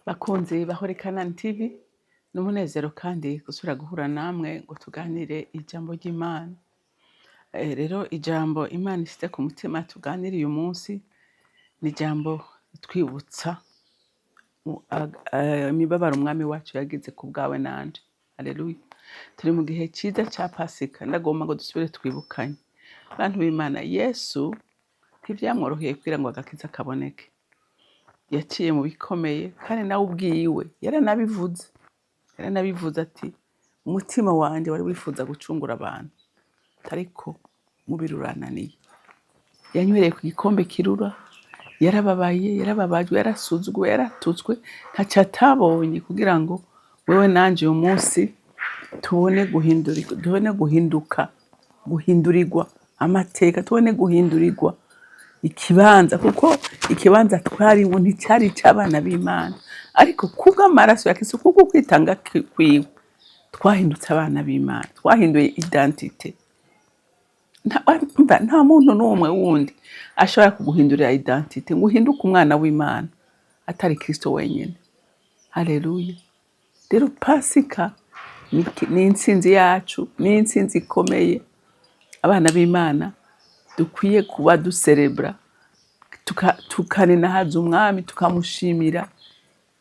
Bakunzi ba Holy Canaan TV, ni umunezero kandi gusubira guhura namwe ngo tuganire ijambo ry'Imana. Rero ijambo Imana ishyize ku mutima tuganire uyu munsi ni ijambo ritwibutsa imibabaro Umwami wacu yagize ku bwawe nanje. Haleluya! Turi mu gihe ciza ca Pasika, ndagomba ngo dusubire twibukanye. Bantu b'Imana, Yesu ntivyamworoheye kugira ngo agakiza kaboneke. Yaciye mu bikomeye, kandi nawe ubwiwe yaranabivuze. Yaranabivuze ati: "Umutima wanje wari wifuza gucungura abantu, ariko umubiri urananiye." Yanywereye ku gikombe kirura, yarababaye, yarababajwe, yarasuzuguwe, yaratutswe, ntaco atabonye kugira ngo wewe nanje uyu munsi tubone guhindurirwa, tubone guhinduka, guhindurirwa amateka, tubone guhindurirwa ikibanza, kuko ikibanza twarimwo nticari ic'abana b'Imana, ariko kubw'amaraso ya Kristo, kubwo kwitanga kwiwe, twahindutse abana b'Imana, twahinduye identité. Nta muntu n'umwe wundi ashobora kuguhindurira identité ngo uhinduke umwana w'Imana atari Kristo wenyene. Haleluya! Rero Pasika ni intsinzi yacu, ni intsinzi ikomeye abana b'Imana dukwiye kuba duserebura, tukaninahaza Umwami, tukamushimira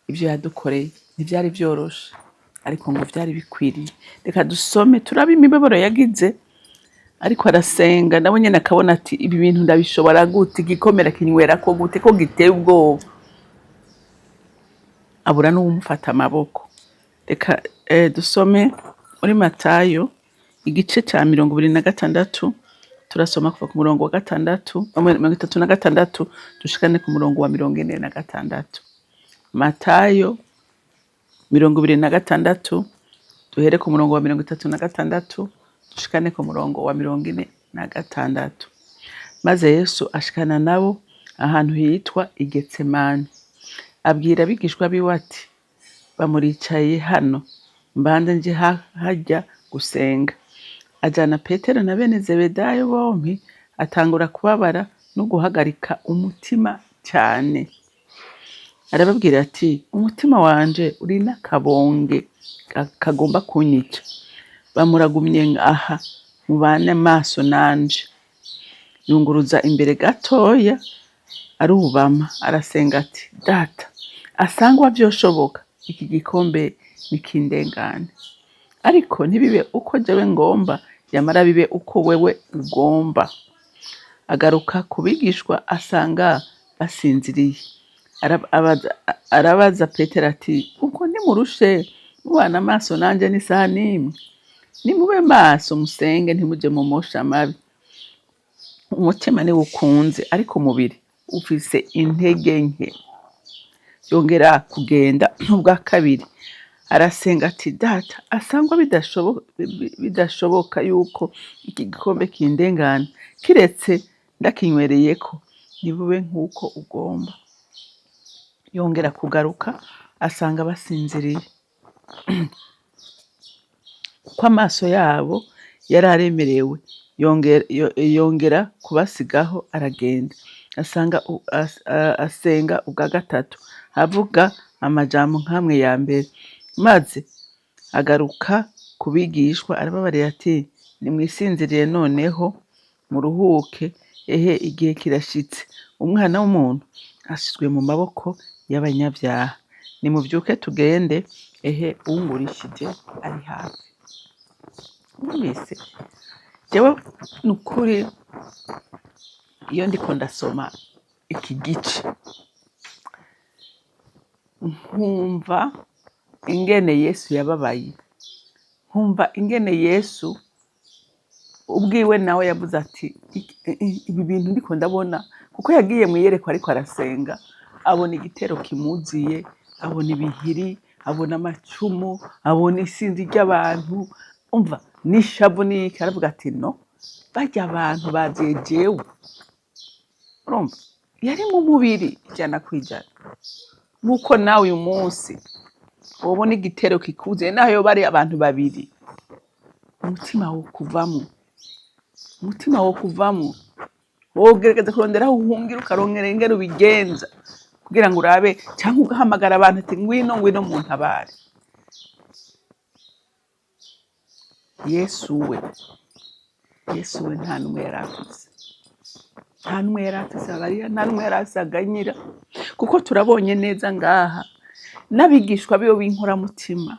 ivyo yadukoreye. Ntivyari vyoroshe, ariko ngo vyari bikwiriye. Reka dusome, turabe imibabaro yagize ariko arasenga, nawe nyene akabona ati: "Ibi bintu ndabishobora gute? Igikomera kinywerako gute ko giteye ubwoba?" Abura n'uwumufata amaboko. Reka dusome muri Matayo igice ca 26, turasoma kuva ku murongo wa 6, 36, dushikane ku murongo wa 46. Matayo 26, duhere ku murongo wa 36 dushikane ku murongo wa 46. Maze Yesu ashikana nabo ahantu hitwa i Getsemani, abwira abigishwa biwe ati: "Bamuricaye hano, mbanze nje harya gusenga." Ajana Petero na bene Zebedayo bompi, atangura kubabara no guhagarika umutima cane. Arababwira ati: "Umutima wanje uri n'akabonge kagomba kunyica, bamuragumye aha, mubane maso nanje." Yunguruza imbere gatoya, arubama, arasenga ati: "Data, asangwa vyoshoboka, iki gikombe nikindengane, ariko ntibibe uko jewe ngomba, yamara bibe uko wewe ugomba." Agaruka ku bigishwa, asanga basinziriye. Arabaza Petero ati: "Ubwo ntimurushe mubana amaso nanje n'isaha n'imwe? Nimube maso musenge, ntimuje mu mosha mabi. Umutima niwo ukunze, ariko umubiri ufise intege nke." Yongera kugenda n'ubwa kabiri, arasenga ati: "Data, asangwa bidashoboka yuko iki gikombe kindengana kiretse ndakinywereyeko, nibube nk'uko ugomba." Yongera kugaruka, asanga basinziriye, kuko amaso yabo yari aremerewe. Yongera kubasigaho, aragenda, asanga asenga ubwa gatatu, avuga amajambo nk'amwe ya mbere. Maze agaruka ku bigishwa, arababarira ati: "Nimwisinziriye noneho muruhuke. Ehe, igihe kirashitse, Umwana w'umuntu ashizwe mu maboko y'abanyabyaha. Nimuvyuke tugende, ehe, uwungurishije ari hafi." Mwumvise? Jewe nukuri iyo ndiko ndasoma iki gice, nkumva ingene Yesu yababaye, nkumva ingene Yesu ubwiwe nawe yavuze ati: "Ibi bintu ndiko ndabona", kuko yagiye mw'iyerekwa ariko arasenga, abona igitero kimuziye, abona ibihiri, abona amacumu, abona isinzi ry'abantu, umva n'ishavu n'iki, aravuga ati: "No barya abantu baziye jewe." Urumva yari mu mubiri 100%, nk'uko nawe uyu munsi wobona igitero kikuziye, naho yoba ari abantu babiri, umutima wo kuvamwo, umutima wo kuvamwo, wogerageza kurondera aho uhungira, ukarongera ingene ubigenza. Kugira ngo urabe, cyangwa ugahamagara abantu ati ngwino, ngwino muntabare. Yesu we, Yesu we nta n'umwe yari afise, nta n'umwe yari afise abarira, nta n'umwe yari afise aganyira, kuko turabonye neza ngaha n'abigishwa biwe b'inkoramutima.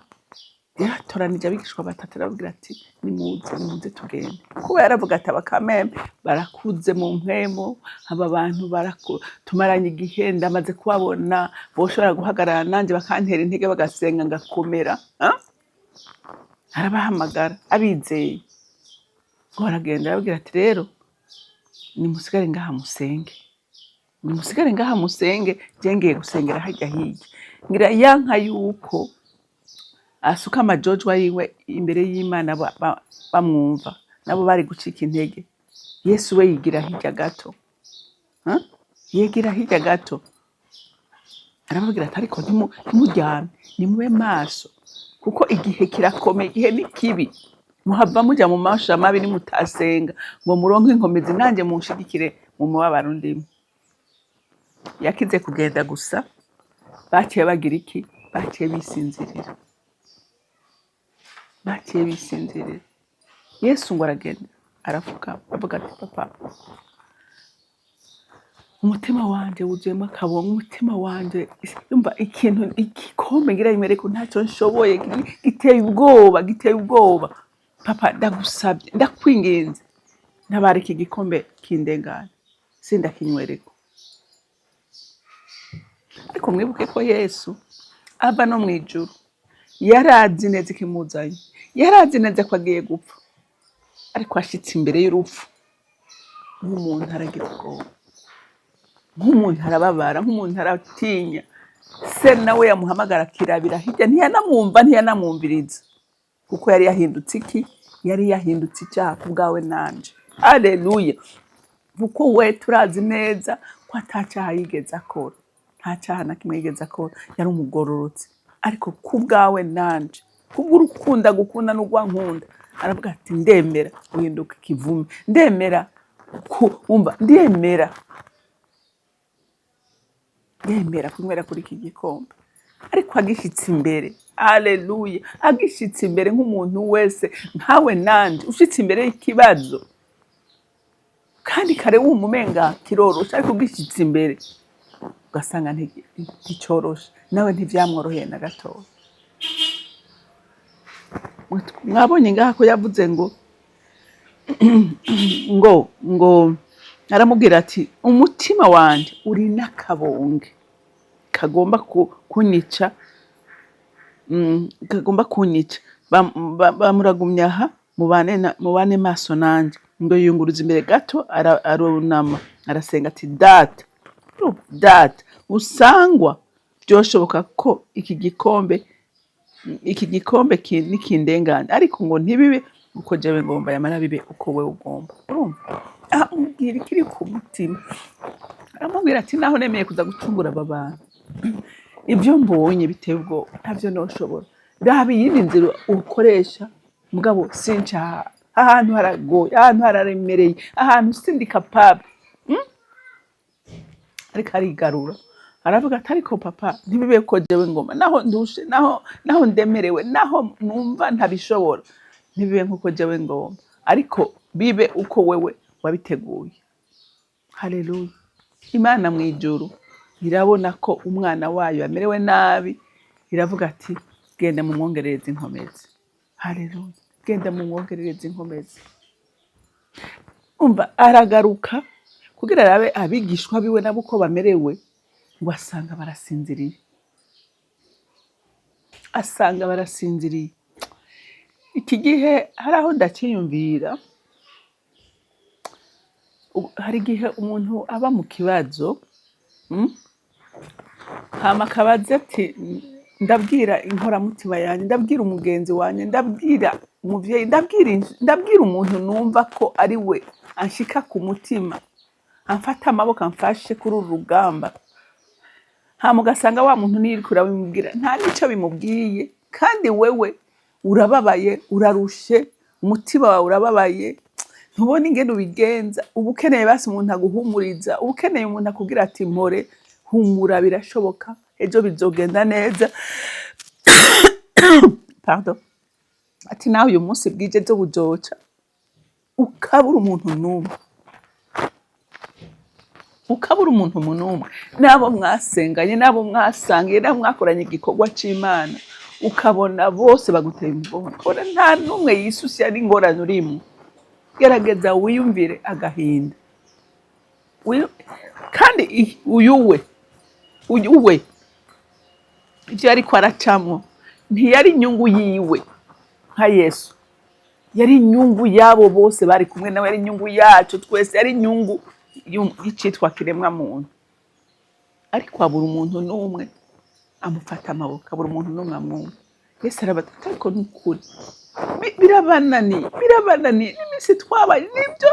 Yaratoranije abigishwa batatu, arababwira ati nimuze, nimuze tugende, kuba yaravuga ati abakameme barakuze mu mpwemu, aba bantu tumaranye igihe, ndamaze kubabona, boshobora guhagarara nanjye bakantera intege, bagasenga ngakomera. Ah? Arabahamagara abizeye ngo baragenda, arababwira ati rero nimusigare ngaha musenge, nimusigare ngaha musenge, je ngiye gusengera harya hirya. Ngira yanka yuko asuka amajojwa yiwe imbere y'Imana bamwumva, nabo bari gucika intege. Yesu we yigira hirya gato. Ha? Yigira hirya gato, arababwira ati ariko ntimuryame, nimube maso, kuko igihe kirakomeye, igihe ni kibi, muhava muja mu masha mabi nimutasenga ngo muronke inkomezi, nanjye munshigikire mu mubabaro ndimo. Yakize kugenda gusa, baciye bagira iki? Baciye bisinzirira, baciye bisinzirira. Yesu ngo aragenda, arapfukama, avuga ati papa, umutima wanje wuzuyemo akabongo, umutima wanje, yumva ikintu, igikombe ngira bimereko, ntacyo nshoboye, giteye ubwoba, giteye ubwoba. Papa, ndagusabye, ndakwinginze, ntabara iki gikombe kindengane, sindakinywereko. Ariko mwibuke ko Yesu ava no mu ijuru yarazi neza ikimuzanye, yarazi neza ko agiye gupfa, ariko ashitse imbere y'urupfu nk'umuntu aragira ubwoba, nk'umuntu arababara, nk'umuntu aratinya. Se nawe yamuhamagara akirabira hirya, ntiyanamwumva, ntiyanamwumviriza, kuko yari yahindutse iki? Yari yahindutse icyaha ku bwawe nanje. Haleluya! Kuko we turazi neza ko ata cyaha yigeze akora, nta cyaha na kimwe yigeze akora, yari umugororotsi. Ariko ku bwawe nanje, kubw'urukundo agukunda n'urwankunda, aravuga ati ndemera guhinduka ikivume, ndemera umva, ndemera, ndemera kunywera kuri iki gikombe. Ariko agishitse imbere, haleluya, agishitse imbere nk'umuntu wese nkawe nanje ushitse imbere y'ikibazo, kandi kare wumva umenga kiroroshe, ariko ugishitse imbere ugasanga nticoroshe. Nawe ntivyamworoheye na gatoya. Mwabonye ngaha ko yavuze ngo aramubwira ati umutima wanje uri n'akabonge kagomba kunyica, kagomba kunyica. Bamuragumya aha, mubane maso nanje. Ngo yunguruza imbere gato, arunama, arasenga ati data, data, usangwa byoshoboka ko iki gikombe nikindengane, ariko ngo ntibibe uko jewe ngomba, yamara bibe uko wewe ugomba. Urumva, amubwira ikiri ku mutima, aramubwira ati naho nemeye kuza gucungura aba bantu, ibyo mbonye biteye ubwoba, ntabyo noshobora, raba iyindi nzira ukoresha, mugabo sinca ahantu haragoye, ahantu hararemereye, ahantu sindi capable. Ariko arigarura, aravuga ati ariko papa, ntibibe ko jewe ngoma, naho ndushe, naho ndemerewe, naho numva ntabishobora, ntibibe nkuko jewe ngomba, ariko bibe uko wewe wabiteguye. Haleluya! Imana mu ijuru irabona ko umwana wayo amerewe nabi, iravuga ati genda mumwongerereze inkomezi. Haleluya! Genda mumwongerereze inkomezi. Umva, aragaruka kugira arabe abigishwa biwe nabo uko bamerewe, ngo asanga barasinziriye, asanga barasinziriye. Iki gihe hari aho ndaciyumvira, hari igihe umuntu aba mu kibazo, hama akabaza ati ndabwira inkoramutima yanjye, ndabwira umugenzi wanjye, ndabwira umuvyeyi, ndabwira umuntu numva ko ari we anshika ku mutima, amfata amaboko, amfashe kuri uru rugamba. Hama ugasanga wa muntu niriko urabimubwira nta n'ico bimubwiye, kandi wewe urababaye, urarushe, umutima wawe urababaye, ntubona ingene ubigenza. Uba ukeneye basi umuntu aguhumuriza, uba ukeneye umuntu akubwira ati mpore. Humura, birashoboka, ejo bizogenda neza. Pardon. Ati nawe uyu munsi bwije, ejo buzoca, ukabura umuntu n'umwe, ukabura umuntu n'umwe, n'abo mwasenganye, n'abo mwasangiye, n'abo mwakoranye igikorwa c'Imana, ukabona bose baguteye umugongo, ukabona nta n'umwe yisusya n'ingorane urimo. Gerageza wiyumvire agahinda. Kandi uyu we ibyo yariko aracamwo ntiyari inyungu yiwe nka Yesu, yari inyungu y'abo bose bari kumwe nawe, yari inyungu yacu twese, yari inyungu y'icitwa kiremwa muntu. Ariko abura umuntu n'umwe amufata amaboko, abura umuntu n'umwe amwumva. Yesu arabatata, ariko ni ukuri birabananiye, birabananiye n'iminsi twabaye, nibyo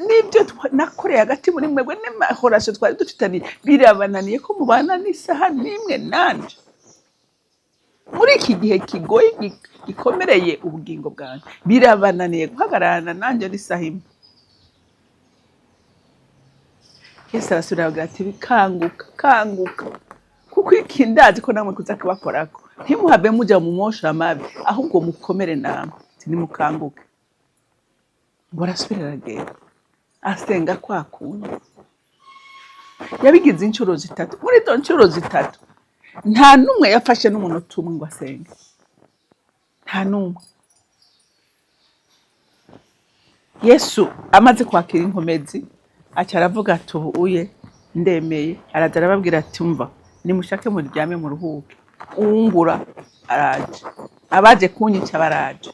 nibyo nakoreye hagati muri mwebwe, n'amahorasho twari dufitaniye, birabananiye ko mubana n'isaha n'imwe nanje muri iki gihe kigoye, gikomereye ubugingo bwanjye? Birabananiye guhagararana nanjye n'isaha imwe? Yesu arasubira aravuga ati: "Kanguka, kanguka, kuko iki ndazi ko namwe kuza kubakorako. Ntimuhave muja mu mosha mabi, ahubwo mukomere namwe." Ati: "Nimukanguke." Ngo arasubira aragenda asenga kwa kundi. Yabigize inshuro zitatu. Muri izo nshuro zitatu nta n'umwe yafashe n'umunota umwe ngo asenge, nta n'umwe. Yesu amaze kwakira inkomezi, aca aravuga ati: "Ubu uye ndemeye." Araza arababwira ati: "Umva, nimushake muryame muruhuke, uwungura araje, abaje kunyica baraje."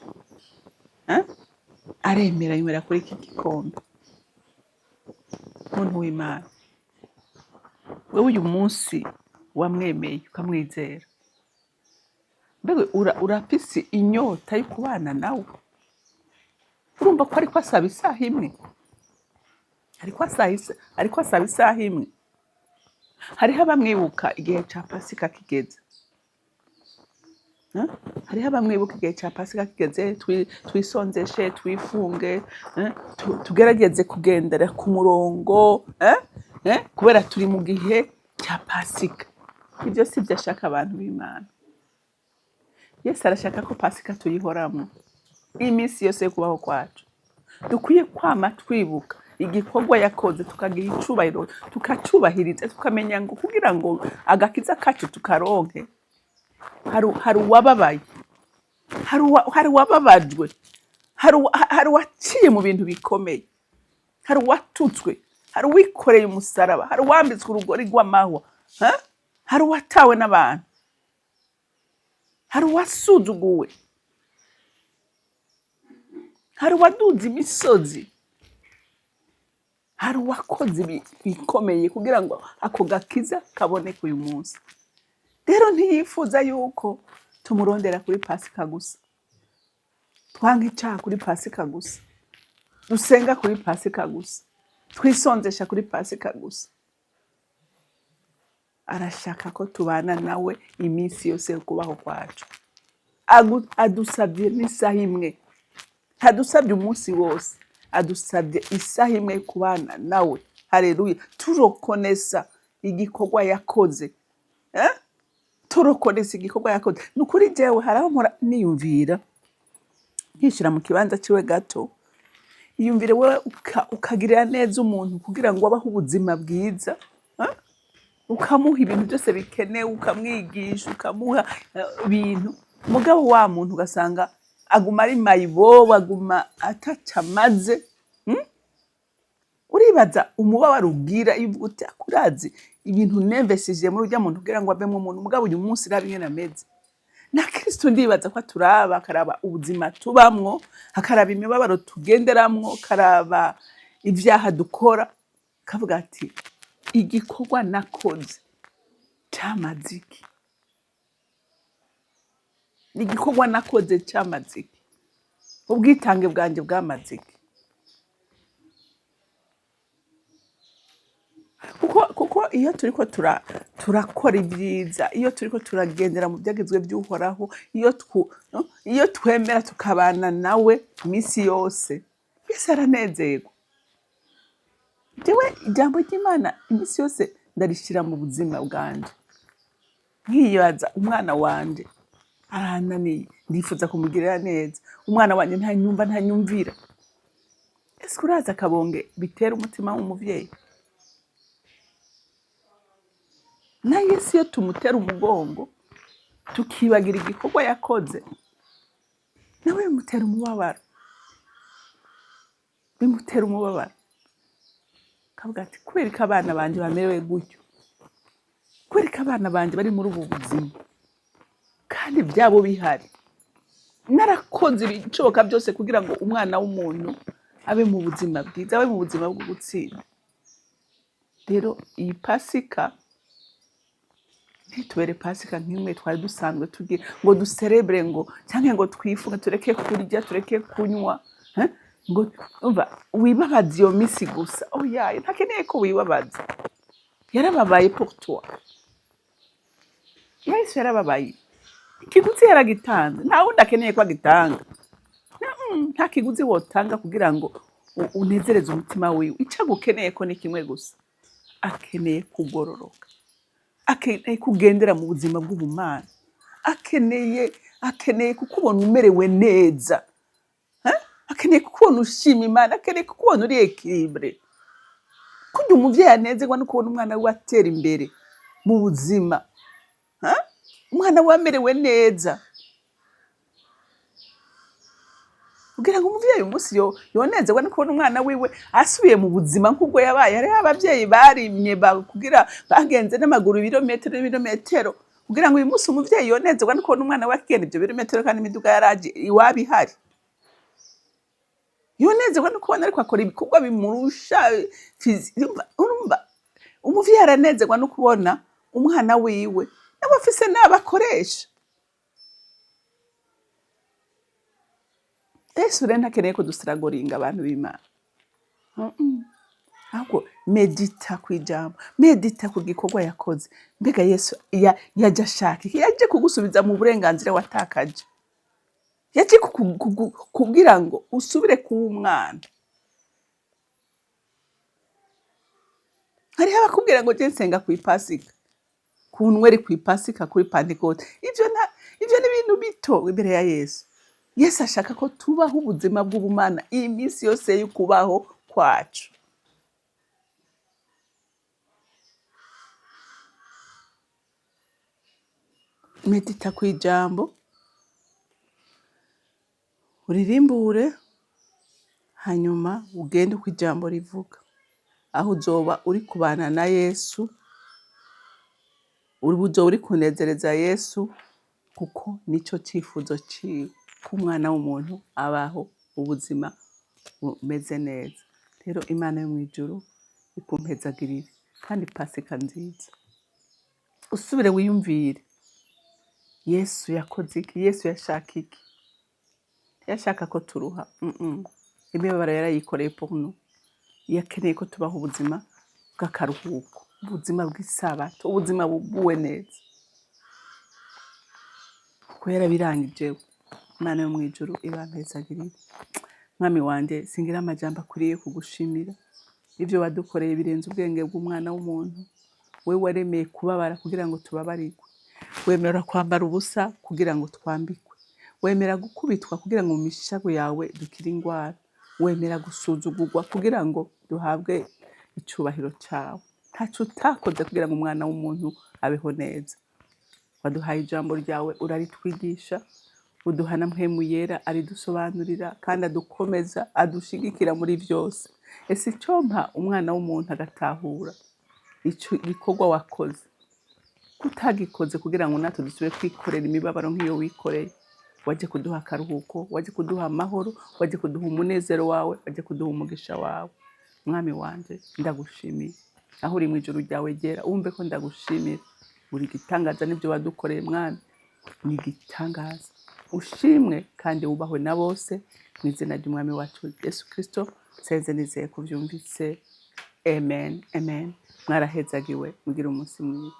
Eh? Aremera, yemera kuri iki gikombe. Muntu w'Imana, wewe uyu munsi wamwemeye ukamwizera, mbega urafise inyota yo kubana nawe? Urumva ko ariko asaba isaha imwe, ariko asaba isaha imwe. Hariho abamwibuka igihe ca Pasika kigeze. Eh? Hariho abamwibuka igihe ca Pasika kigeze, twisonzeshe, twifunge, eh? Tugerageze kugendera ku murongo, eh? Eh? Kubera turi mu gihe ca Pasika. Ibyo si byo ashaka, abantu b'Imana. Yesu arashaka ko Pasika tuyihoramwo iminsi yose yo kubaho kwacu. Dukwiye kwama twibuka igikorwa yakoze, tukagira icubahiro, tukacubahiriza, tukamenya ngo kugira ngo agakiza kacu tukaronke, hari uwababaye, hari uwababajwe, hari uwaciye mu bintu bikomeye, hari uwatutswe, hari uwikoreye umusaraba, hari uwambitswe urugori rw'amahwa, ha? Hari uwatawe n'abantu, hari uwasuzuguwe, hari uwaduze imisozi, hari uwakoze bikomeye kugira ngo ako gakiza kaboneke uyu munsi. Rero ntiyifuza yuko tumurondera kuri Pasika gusa, twanka icaha kuri Pasika gusa, dusenga kuri Pasika gusa, twisonzesha kuri Pasika gusa. Arashaka ko tubana nawe iminsi yose yo kubaho kwacu. Adusabye n'isaha imwe, ntadusabye umunsi wose, adusabye isaha imwe yo kubana nawe. Haleluya! Turokonesa igikorwa yakoze, eh? Turokonesa igikorwa yakoze. Ni ukuri, jewe hari aho mpora niyumvira, nkishira mu kibanza ciwe gato. Iyumvire wewe ukagirira neza umuntu kugira ngo abaho ubuzima bwiza, eh? Ukamuha ibintu byose bikenewe, ukamwigisha, ukamuha ibintu, mugabo wa muntu ugasanga aguma ari mayibobo, aguma ataca amaze. Uribaza umubabaro ugira iyo uvuga uti: "Akurazi ibintu nemvesije muri urya muntu kugira ngo avemo umuntu, mugabo uyu munsi raba ingene ameze." Na Kristo ndibaza ko aturaba, akaraba ubuzima tubamwo, akaraba imibabaro tugenderamwo, akaraba ibyaha dukora, akavuga ati: "Igikorwa nakoze camaze iki? Igikorwa nakoze camaze iki? Ubwitange bwanjye bwamaze iki?" Kuko iyo turiko turakora ibyiza, iyo turiko turagendera mu byagezwe by'Uhoraho, iyo no? Iyo twemera tukabana nawe iminsi yose, Yesu aranezerwa. Jewe ijambo ry'Imana iminsi yose Ndarishira mu buzima bwanje, nkibaza: umwana wanje arananiye, ndifuza kumugirira neza, umwana wanje ntanyumva, ntanyumvira. Ese urazi akabonge bitera umutima w'umuvyeyi? Na Yesu iyo tumutera umugongo, tukibagira igikorwa yakoze, nawe bimutera umubabaro, bimutera umubabaro. Akavuga ati: "Kubera ko abana banje bamerewe gutyo, kubera ko abana banje bari muri ubu buzima, kandi ibyabo bihari, narakoze ibishoboka byose kugira ngo umwana w'umuntu abe mu buzima bwiza, abe mu buzima bwo gutsinda." Rero iyi Pasika ntitubere Pasika nk'imwe twari dusanzwe tugira, ngo duserebure, ngo cyangwa ngo twifunge, tureke kurya, tureke kunywa, eh? Ngo umva wibabaza iyo minsi gusa. Oya, ntakeneye ko wibabaza. Yarababaye pour toi. Yesu yarababaye, ikiguzi yaragitanze, nta wundi akeneye ko agitanga. Nta kiguzi wotanga kugira ngo unezereze umutima wiwe. Icyo agukeneye ko ni kimwe gusa: akeneye kugororoka, akeneye kugendera mu buzima bw'ubumana, akeneye kukubona umerewe neza, eh? Akeneye kukubona ushima Imana, akeneye kukubona uri équilibré. Kurya umuvyeyi anezerwa no kubona umwana wiwe atera imbere mu buzima, eh? Umwana we amerewe neza, kugira ngo umuvyeyi umunsi yonezerwa no kubona umwana wiwe asubiye mu buzima nk'ubwo yabaye. Hariho abavyeyi barimye kugira bagenze n'amaguru ibirometero n'ibirometero, kugira ngo uyu munsi umuvyeyi yonezerwa no kubona umwana we akigenda ivyo birometero, kandi imiduga yaraje iwabo ihari. Yonezerwa no kubona ariko akora ibikorwa bimurusha. Urumva umuvyeyi aranezerwa no kubona umwana wiwe nawe afise n'abo akoresha. Yesu rero ntakeneye ko dusiragoringa, abantu b'Imana. Ahubwo medita ku ijambo, medita ku gikorwa yakoze. Mbega Yesu yaje ashaka iki? Yaje kugusubiza mu burenganzira watakaje, yaje kugira ngo usubire kuba umwana. Hariho abakubwira ngo je nsenga kw'Ipasika, ku Nweri, kw'Ipasika, kuri Pantekote. Ivyo ni ibintu bito imbere ya Yesu. Yesu ashaka ko tubaho ubuzima bw'ubumana iyi minsi yose y'ukubaho kwacu. Medita kw'ijambo, uririmbure, hanyuma ugende uko ijambo rivuga. Aho uzoba uri kubana na Yesu, uzoba uri kunezereza Yesu, kuko nico cifuzo ciwe, ko umwana w'umuntu abaho ubuzima bumeze neza. Rero Imana yo mw'ijuru ikumpezagirire, kandi Pasika nziza. Usubire wiyumvire: Yesu yakoze iki? Yesu yashaka iki? Ntiyashaka ko turuha. Imibabaro yarayikoreye pour nous. Yakeneye ko tubaho ubuzima bw'akaruhuko, ubuzima bw'isabato, ubuzima buguwe neza, kuko yarabirangije. Imana yo mw'ijuru ibampezagirire. Mwami wanje, singira amajambo akwiriye kugushimira. Ivyo wadukoreye birenze ubwenge bw'umwana w'umuntu. We waremeye kubabara kugira ngo tubabarirwe, wemera kwambara ubusa kugira ngo twambikwe, wemera gukubitwa kugira ngo mu mishago yawe dukire ingwara, wemera gusuzugurwa kugira ngo duhabwe icubahiro cawe. Ntaco utakoze kugira ngo umwana w'umuntu abeho neza. Waduhaye ijambo ryawe, uraritwigisha, uduha na Mpwemu Yera aridusobanurira kandi adukomeza, adushigikira muri vyose. Ese icompa umwana w'umuntu agatahura ico gikorwa wakoze, kutagikoze kugira ngo natwe dusubire kwikorera imibabaro nk'iyo wikoreye? Waje kuduha akaruhuko, waje kuduha amahoro, waje kuduha umunezero wawe, waje kuduha umugisha wawe. Mwami wanje, ndagushimiye. Aho uri mw'ijuru ryawe ryera, wumve ko ndagushimira. Uri igitangaza, n'ibyo wadukoreye, Mwami, ni igitangaza. Ushimwe kandi wubahwe na bose, mu izina ry'Umwami wacu Yesu Kristo nsenze nizeye ko uvyumvise. Amen, amen. Mwarahezagiwe, mugire umunsi mwiza.